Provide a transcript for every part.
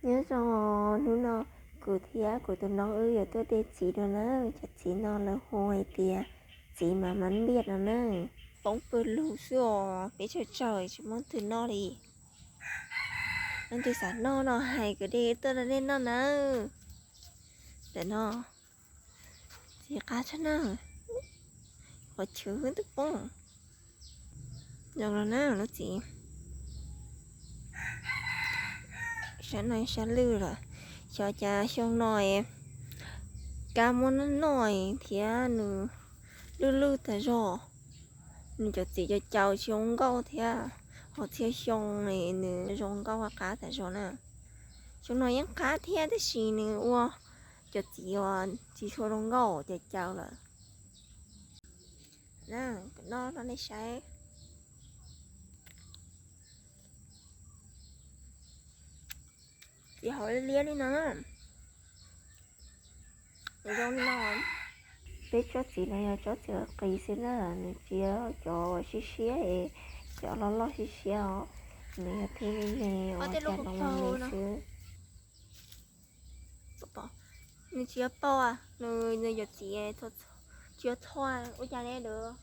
Nyob zoo, hnub no kuv thiab kuv tus noov wb yuav tuaj de txiv rau na. Cov txiv no lawv hu hais tias txiv mas mas npiaj no na. Poob pawg lug xwb os, peb tsawg tsawg tsis muaj leej twg noj li. Leej twg xav noj no hais kom de tuaj rau nej noj na. Ntawm no txiv qab tshaj na, qhov chaw twb poob. Zoo los na lub txiv. Sab no sab lwj lawm, xyov cas xyoo no kab muab noj thiab nws lwj lwj tas zog. Nws cov txiv cov caus tsis zoo nkauj thiab, ho txhia xyoo nws zoo nkauj qab tas zog na. Xyoo no yeej qab thiab tab sis nws ua cov txiv uas tsis tshua zoo nkauj cov caus lawm. Noj no nej saib. Txiv hauv liab li no. Nws zoo li no. Peb tsob txiv no yog tsob txiv qis xwb na, nws tsis yog cov uas siab siab es cov loj loj siab siab os. Nws yog thwb me me uas cas no me me xwb. Nws tsis yog paug, nws yog txiv tsis yog txhua, ua cas ne dawb,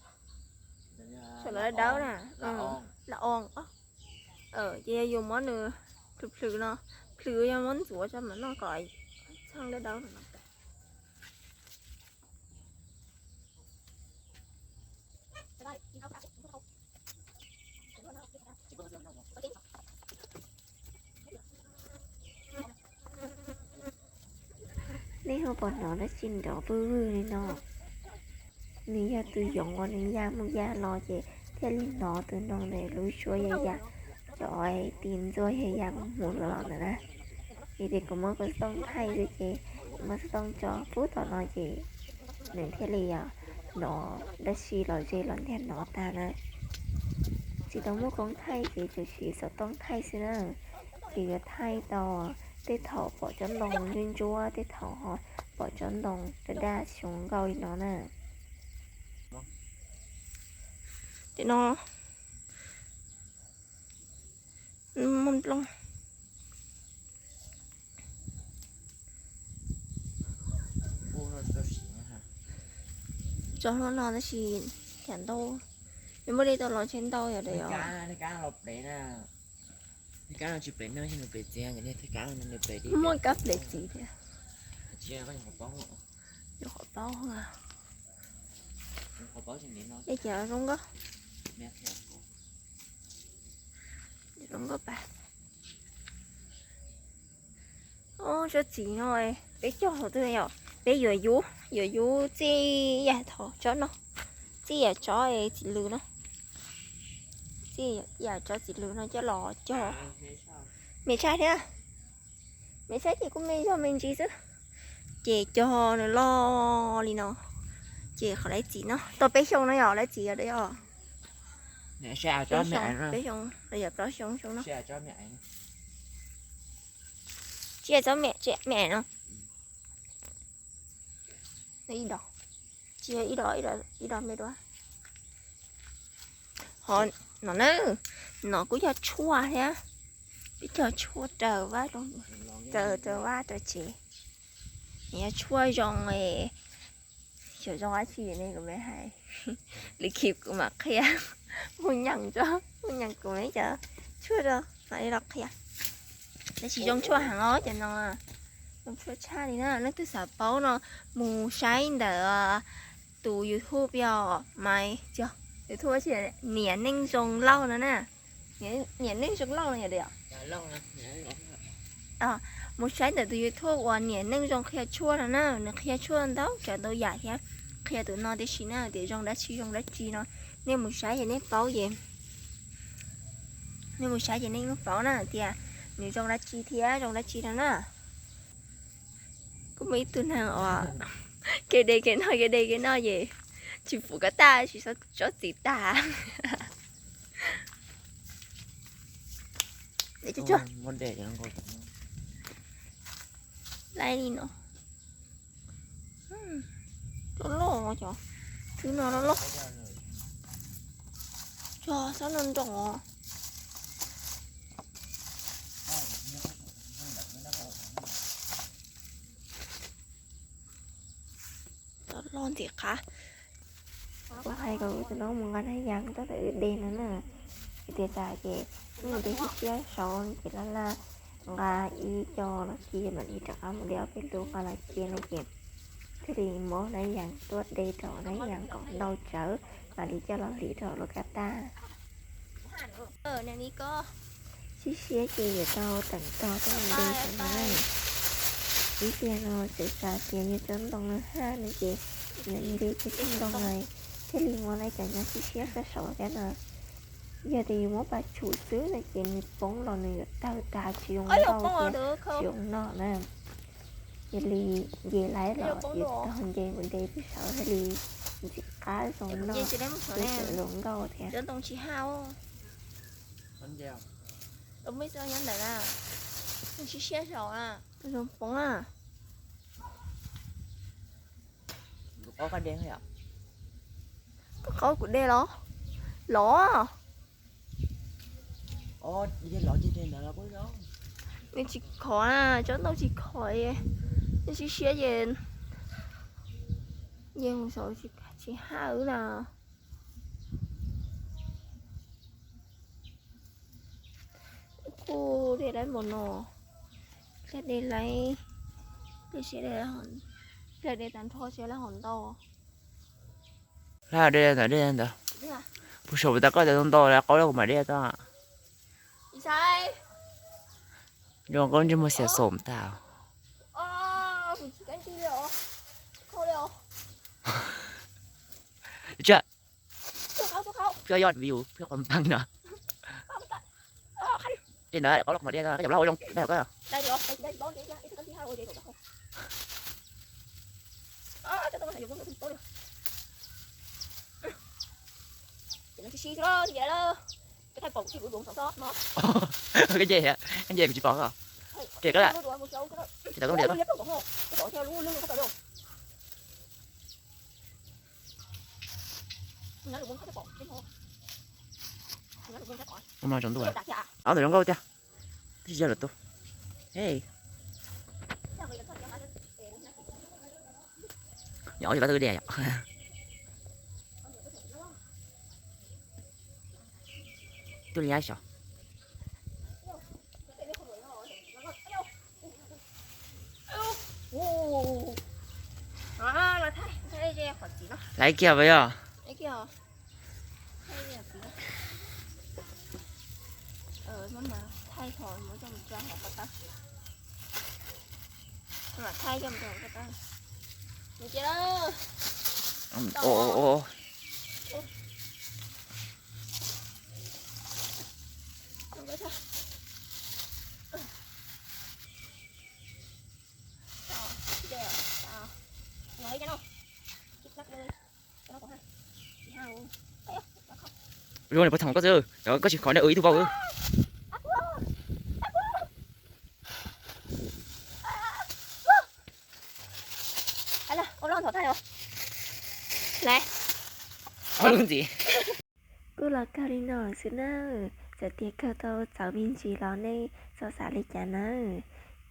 sawv los dawb na, la os. Ces yog yus muab nws plhws plhws no, plhws yog muab ntxuav tso mam noj kom txheej dawb dawb no. Nej ho pom hnov dab tsi nrov vwj vwj li no? Nws yog tus yoov uas nws ya mus ya los ces thiaj li hnov tus noog ntawd lub suab ya ya, cov tis ntxuaj ya ya mus mus los los ntawd na. Vim tias kuv muab kuv xov tooj thaij xwb ces kuv muab xov tooj tso pub tom no ces nws thiaj li hnov dab tsi los ze los ntiag hnov tag na. Tsis tau muaj koob thaij ces tsuas siv xov tooj thaij xwb na. Ces yuav thaij tau tej thaum pom tsob ntoo ntsuab ntsuab, tej thaum ho pom tsob ntoo daj daj xyoo nkauj li no na. Ces no muaj nplooj. Tso hlo no tab sis thiam ntau, nws muaj dej tau los tsheb ntau yom. Muaj kab plev txiv thiab. Nyuam qhuav paub. Dej cas zoo nkauj. Zoo nkauj pas. Tsob txiv no peb cog hauv twg yom? Peb yuav yub, yuav yub txij yam thaum tsob no, txij yam tsob txiv lws no, txij yam tsob txiv lws no coj los cog. Me tshaj thiab, me tshaj ces kuj me zog me ntsis xwb. Ces cog nws loj li no, ces qhov lawv txiv no tau peb xyoo no yom, lawv txiv yog peb xyoo, peb xyoo los yog plaub xyoo xyoo no. Tsis yog tsob me, me no. Ib dos, tsis yog ib dos, ib dos me dua. Ho no na, no kuj yog tshuaj thiab, kuj yog tshuaj raws vab, raws raws vab raws tsev. Yog tshuaj zoo, xyov zoo dab tsi ne kuv me hais, li khi kuv mam qhia. Mus nyeem tso, mus nyeem kuv me cov tshuaj rau mam li los qhia. Tab sis zoo tshuaj heev os cov no, zoo tshuaj tshaj li na. Leej twg xav paub no mus saib ntawm tus YouTube yog Maiv, YouTube niam neej zoo lauj no na. Niam neej zoo lauj no yog, mus saib ntawm tus YouTube uas niam neej zoo qhia tshuaj no na, nws qhia tshuaj ntau tsav ntau yam thiab. Qhia tus no tib si na tias zoo dab tsi zoo dab tsi no, nej mus saib ces nej paub ces, nej mus saib ces nej yeej paub na tias nws zoo dab tsi thiab zoo dab tsi no na. Kuj muaj ib tug neeg uas kev de kev noj kev de kev noj ces tsis pum koj tag, tsis tsob txiv tag. Laib li no. Loj loj, cov thwb no loj loj. Cog xob no nroo. ntxim qab. Kuv hais kom kuv tus noob mus nqa nab yas tuaj ntawm de no na. Vim tias tas ces wb mus de siab siab saud ces laj laj nqa ib co los cia mam li rov qab mus de ob peb lub nqa los cia no ces thiaj li muab nab yas tuaj de rau nab yas kom ntau tsawv mam li coj los hliv rau lub kab tag. Siab siab ces yuav tau teem tog coj mus de xwb na. Ib tiag no txawm xav tias yog cov ntoo no haj no ces yuav de cov ntoo no thiaj li muab lawv cov nyob siab siab sab saud thiab no. Yog tias yus muab pas tshum xwb no ces nws poob los nws yuav tawg tag tsis zoo nkauj thiab tsis zoo noj na. Yog li nce laib los yus tog nce mus de pem saud thiaj li ntxim qab zoo noj thiab tseem zoo nkauj thiab. Zoo poob a. Koj qaub kuv de los? Los. Nws tsis khov na, tsob ntoo tsis khov, nws siab siab ces nce mus saud tsis haj wb na. Kuj de laib npaum no, de laib, de siab, de tag nrho siab laib hov ntau. Laj de ntawd, de ntawd. Puag saum tas koj tas ntau ntau lawm, qaub los kuv mam de tau. Zoo nkauj ntsej muag xiam xoom tas. Tsuas yog view thiab qhov npang no. Ces ntawd qaub los kuv mam de tau, koj cov laj ua zoo dai koj. Koj nce, koj nce kuv tsis pom. Ces tau koj nce. Ub no zoo ntuj, ob ntawm zoo nkauj tiag. Twb tsis yog lawm tus. Nyob ib pab twb de yom. Twb li nyab xyov. Laiv kiag pas yog. Zoo li puas thaum koj xwb, koj tsis khov ne, ib tug vau. Kuj los kawg li no xwb nawb, txawm tias kawg tau txaus me ntsis los nej txhob xav li cas nawb.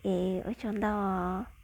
Es ua tsaug ntau.